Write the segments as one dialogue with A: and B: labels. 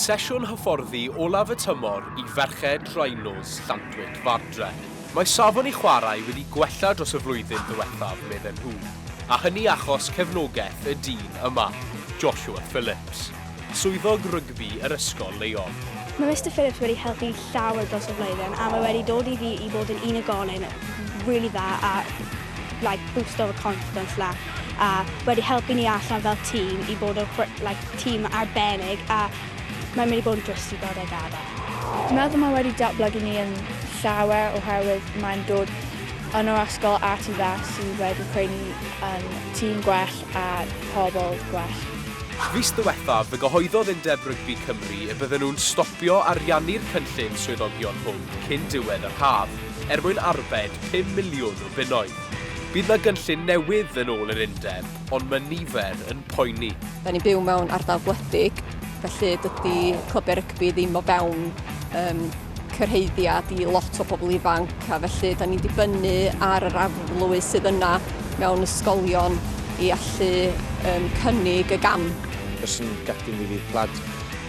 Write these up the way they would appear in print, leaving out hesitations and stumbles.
A: Sesiwn hyfforddi olaf y tymor i ferched Rhinos Llantwit Fardre. Mae safon eu chwarae wedi gwella dros y flwyddyn ddiwethaf, medden nhw, a hynny achos cefnogaeth y dyn yma, Joshua Phillips, swyddog rygbi yr ysgol leol.
B: Mae Mister Phillips wedi helpu llawer dros y flwyddyn a mae wedi dod i fi i bod yn unigolyn really dda a like boosto fy confidence lan a wedi helpu ni allan fel tîm i bod o like tîm arbennig a mae'n mynd i bod yn drist i gweld e gadael.
C: Dwi'n meddwl mae wedi datblygu ni yn llawer oherwydd mae'n dod yn yr ysgol a tu fas sydd wedi creu ni yn tîm gwell a pobl gwell.
A: Fis ddiwethaf, fe gyhoeddodd Undeb Rygbi Cymru y bydden nhw'n stopio ariannu'r cynllun swyddogion hwb cyn diwedd yr haf, er mwyn arbed 5 miliwn o bunnoedd. Bydd 'na gynllun newydd yn ôl yr undeb, ond mae nifer yn poeni.
D: Da ni'n byw mewn ardal gwledig, felly dydy clybiau rygbi ddim o fewn um, cyrhaeddiad i lot o bobl ifanc, a felly da ni'n dibynnu ar yr arlwy sydd yna mewn ysgolion i allu um, cynnig y gamp.
E: Jyst yn gutting fi fydd plant,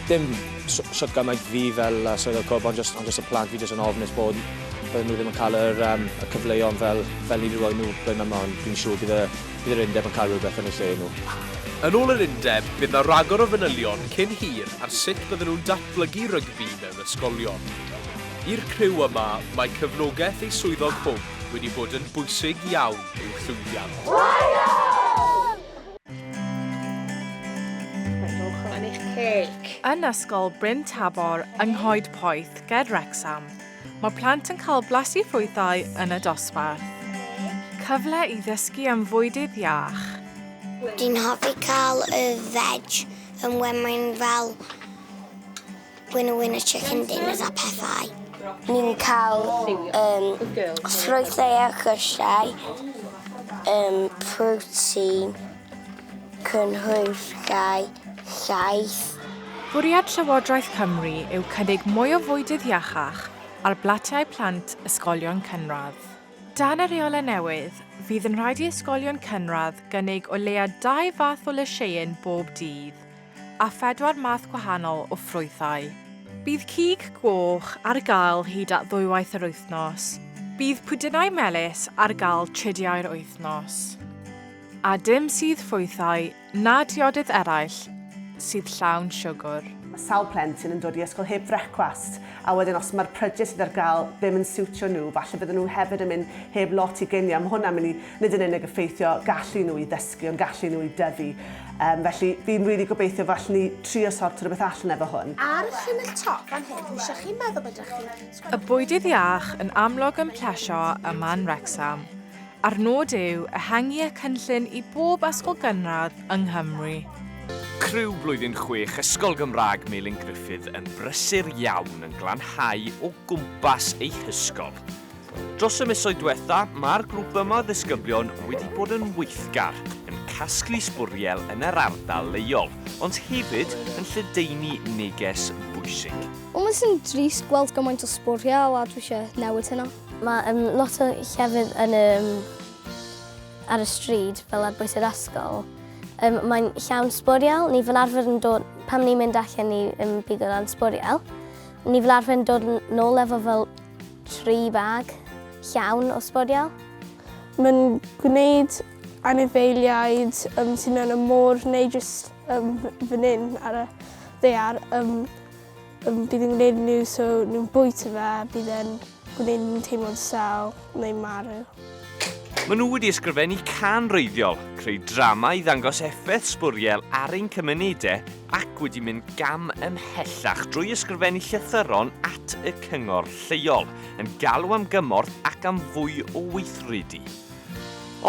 E: dim shwt gymaint fi fel uh, swyddog clwb, ond just, ond just y plant, fi jyst yn ofnus bod bydden nhw ddim yn cael yr, um, y cyfleon fel, fel ni wedi rhoi nhw blwyddyn yma, ond dwi'n siŵr bydd, y, bydd yr undeb yn cael rhywbeth yn ei lle nhw.
A: Yn ôl yr undeb, bydd 'na ragor o fanylion cyn hir ar sut bydden nhw'n datblygu rygbi mewn ysgolion. I'r criw yma, mae cefnogaeth eu swyddog hwb wedi bod yn bwysig iawn i'w llwyddiant.
F: Yn Ysgol Bryn Tabor yng Nghoed Poeth ger Wrecsam, mae plant yn cael blasu ffrwythau yn y dosbarth. Cyfle i ddysgu am fwydydd iach.
G: Dwi'n hoffi cael y veg yn when mae'n fel Winner winner chicken dinners a pethau. Ni'n cael um, ffrwythau a llysiau, um, protein, cynhwysau, llaeth.
F: Bwriad Llywodraeth Cymru yw cynnig mwy o fwydydd iachach ar blatiau plant ysgolion cynradd. Dan y rheolau newydd, fydd yn rhaid i ysgolion cynradd gynnig o leia dau fath o lysieuyn bob dydd, a phedwar math gwahanol o ffrwythau. Bydd cig goch ar gael hyd at ddwywaith yr wythnos. Bydd pwdinau melys ar gael tridiau'r wythnos. A dim sudd ffrwythau na diodydd eraill sydd llawn siwgr.
H: Mae sawl plentyn yn dod i ysgol heb frecwast, a wedyn os mae'r prydau sydd ar gael ddim yn siwtio nhw, falle bydden nhw hefyd yn mynd heb lot i ginio. Mae hwnna'n mynd i nid yn unig effeithio gallu nhw i ddysgu, ond gallu nhw i dyfu. Um, felly fi'n rili gobeithio falle ni trio sorto rhywbeth allan efo hwn.
I: Ar y llinell top fan hyn, dwi eisiau chi meddwl beth ydych chi'n
F: Y bwydydd iach yn amlwg yn plesio yma yn Wrecsam, a'r nod yw ehangu y cynllun i bob ysgol gynradd yng Nghymru.
J: Criw Blwyddyn Chwech Ysgol Gymraeg Melin Gruffydd yn brysur iawn yn glanhau o gwmpas eu hysgol. Dros y misoedd diwetha, mae'r grŵp yma o ddisgyblion wedi bod yn weithgar, yn casglu sbwriel yn yr ardal leol, ond hefyd yn lledaenu neges bwysig.
K: Wel, mae'n sy'n drist gweld gymaint o sbwriel a dwi eisiau newid hynna.
L: Mae um, lot o llefydd yn, um, ar y stryd, fel ar bwys yr ysgol, um, mae'n llawn sbwriel. Ni fel arfer yn dod, pan ni'n mynd allan i um, bigo lan sbwriel, ni fel arfer yn dod nôl efo fel 3 bag llawn o sbwriel.
M: Mae'n gwneud anifeiliaid um, sy'n mewn y môr neu jyst um, fan hyn ar y ddaear. Um, um, bydd yn gwneud nhw so nhw'n bwyta fe, bydd e'n gwneud nhw'n teimlo'n sâl neu marw.
J: Maen nhw wedi ysgrifennu cân wreiddiol, creu drama i ddangos effaith sbwriel ar ein cymunedau ac wedi mynd gam ymhellach drwy ysgrifennu llythyron at y cyngor lleol, yn galw am gymorth ac am fwy o weithredu.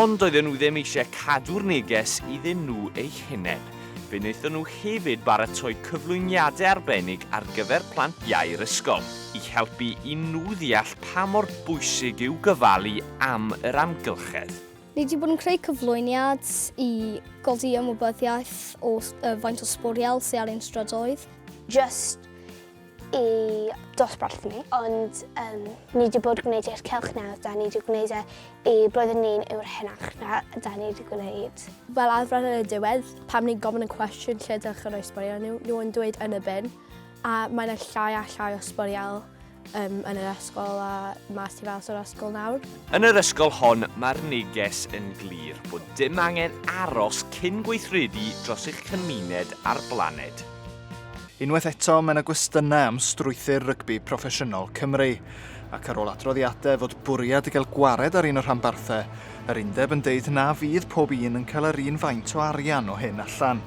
J: Ond doedden nhw ddim eisiau cadw'r neges iddyn nhw eu hunain. Fe wnaethon nhw hefyd baratoi cyflwyniadau arbennig ar gyfer plant iau'r ysgol, i helpu i nhw ddeall pa mor bwysig yw gofalu am yr amgylchedd.
K: Ni wedi bod yn creu cyflwyniad i godi ymwybyddiaeth o faint o sbwriel sydd ar ein strydoedd.
I: Just
N: i dosbarth ni, ond um, ni wedi bod gwneud i'r cylch nawr, da ni wedi gwneud e i blwyddyn un yw'r henach na da ni wedi gwneud.
M: Fel arfer yn y diwedd, pam ni'n gofyn y cwestiwn lle dylech chi roi sbwriel nhw, nhw yn dweud yn y bin, a mae yna llai a llai o sbwriel um, yn yr ysgol a mas tu fas o'r ysgol nawr.
J: Yn yr ysgol hon, mae'r neges yn glir bod dim angen aros cyn gweithredu dros eich cymuned a'r blaned.
O: Unwaith eto, mae yna gwestiynau am strwythur rygbi proffesiynol Cymru, ac ar ôl adroddiadau fod bwriad i gael gwared ar un o'r rhanbarthau, yr undeb yn deud na fydd pob un yn cael yr un faint o arian o hyn allan.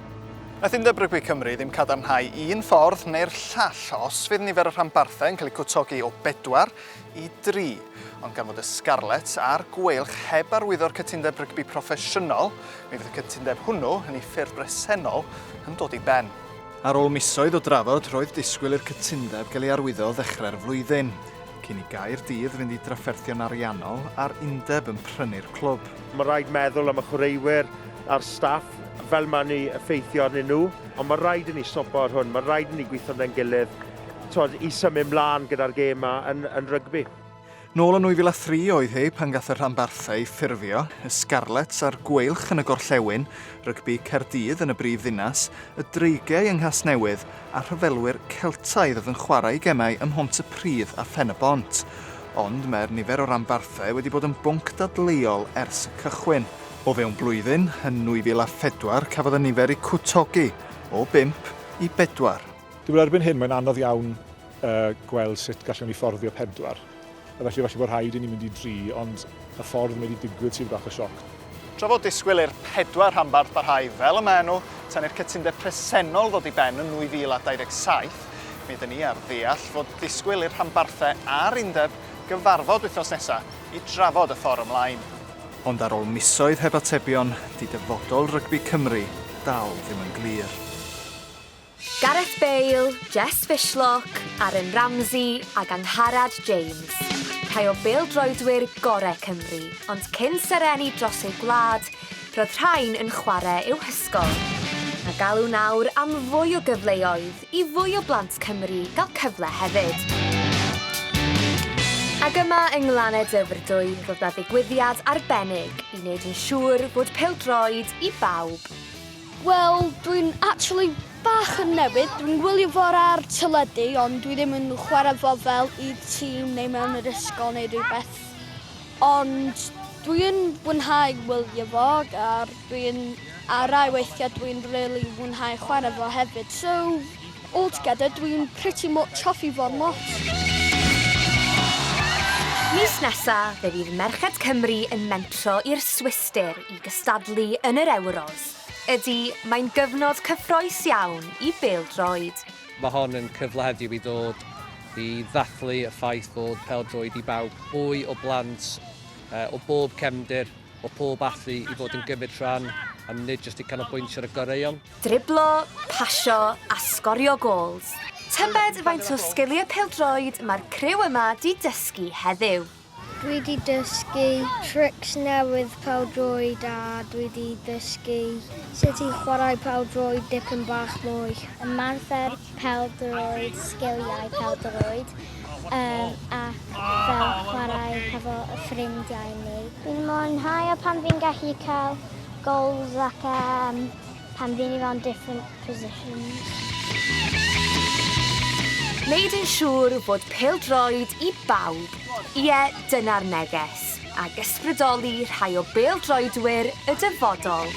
O: Nath Undeb Rygbi Cymru ddim cadarnhau un ffordd neu'r llall os fydd nifer y rhanbarthau yn cael eu cwtogi o bedwar i dri. Ond gan fod y Scarlets a'r Gweilch heb arwyddo'r cytundeb rygbi proffesiynol, mi fydd y cytundeb hwnnw, yn ei ffurf bresennol, yn dod i ben. Ar ôl misoedd o drafod, roedd disgwyl i'r cytundeb gael ei arwyddo ddechrau'r flwyddyn, cyn i Gaerdydd fynd i drafferthion ariannol a'r undeb yn prynu'r clwb.
P: Mae rhaid meddwl am y chwaraewyr a'r staff, fel mae'n ei effeithio arnyn nhw, ond mae rhaid i ni stopo ar hwn, mae rhaid i ni gweithio gyda'n gilydd twod, i symud mlaen gyda'r gêm yma yn, yn rygbi.
O: Nôl yn 2003 oedd hi pan gath y rhanbarthau eu ffurfio, y Scarlets a'r Gweilch yn y gorllewin, rygbi Caerdydd yn y brif ddinas, y Dreigiau yng Nghasnewydd a rhyfelwyr Celtaidd oedd yn chwarae gemau ym Mhontypridd a Phen-y-bont. Ond mae'r nifer o ranbarthau wedi bod yn bwnc dadleuol ers y cychwyn. O fewn blwyddyn, yn 2004, cafodd y nifer eu cwtogi o bump i bedwar.
Q: Dwi'n meddwl erbyn hyn mae'n anodd iawn uh, gweld sut gallwn ni fforddio pedwar. A felly falle bod rhaid i ni mynd i dri, ond y ffordd mae wedi digwydd sydd bach o sioc.
O: Tra fod disgwyl i'r pedwar rhanbarth barhau fel y maen nhw tan i'r cytundeb presennol ddod i ben yn 2027, mi ydyn ni ar ddeall fod disgwyl i'r rhanbarthau a'r undeb gyfarfod wythnos nesaf i drafod y ffordd ymlaen. Ond ar ôl misoedd heb atebion, 'di dyfodol rygbi Cymru dal ddim yn glir.
R: Gareth Bale, Jess Fishlock, Aaron Ramsey ac Angharad James. Rhai o bêl-droedwyr gorau Cymru, ond cyn serennu dros eu gwlad, roedd rhain yn chwarae i'w hysgol. A galw nawr am fwy o gyfleoedd i fwy o blant Cymru gael cyfle hefyd. Ac yma yng Nglaned Dyfrdwy, roedd 'na ddigwyddiad arbennig i wneud yn siŵr fod pêl-droed i bawb.
K: Wel, dwi'n actually bach yn newydd. Dwi'n gwylio fo ar teledu, ond dwi ddim yn chwarae fo fel i tîm neu mewn yr ysgol neu rhywbeth. Ond dwi'n mwynhau wylio fo, a dwi'n a rai weithiau dwi'n really mwynhau chwarae fo hefyd. So, altogether, dwi'n pretty much hoffi fo'n lot.
R: Mis nesa, fe fydd Merched Cymru yn mentro i'r Swistir i gystadlu yn yr Ewros. Ydy, mae'n gyfnod cyffrous iawn i bêl-droed.
S: Mae hon yn cyfle heddiw i ddod i ddathlu y ffaith fod pêl-droed i bawb, mwy o blant o bob cefndir, o pob allu i fod yn gymryd rhan a nid jyst i canolbwyntio ar y goreuon.
R: Driblo, pasio a sgorio gols. Tybed faint o sgiliau pêl-droed mae'r criw yma 'di dysgu heddiw?
T: Dwi 'di dysgu tricks newydd pêl-droed a dwi 'di dysgu sut i chwarae pêl-droed dipyn bach mwy.
U: Ymarfer pêl-droed, sgiliau pêl-droed um, ac fel chwarae hefo y ffrindiau ni. Fi'n mwynhau o pan fi'n gallu cael goals ac um, pan fi'n i mewn different positions.
R: Wneud yn siŵr bod pêl-droed i bawb. Ie, dyna'r neges. Ac ysbrydoli rhai o bêl-droedwyr y dyfodol.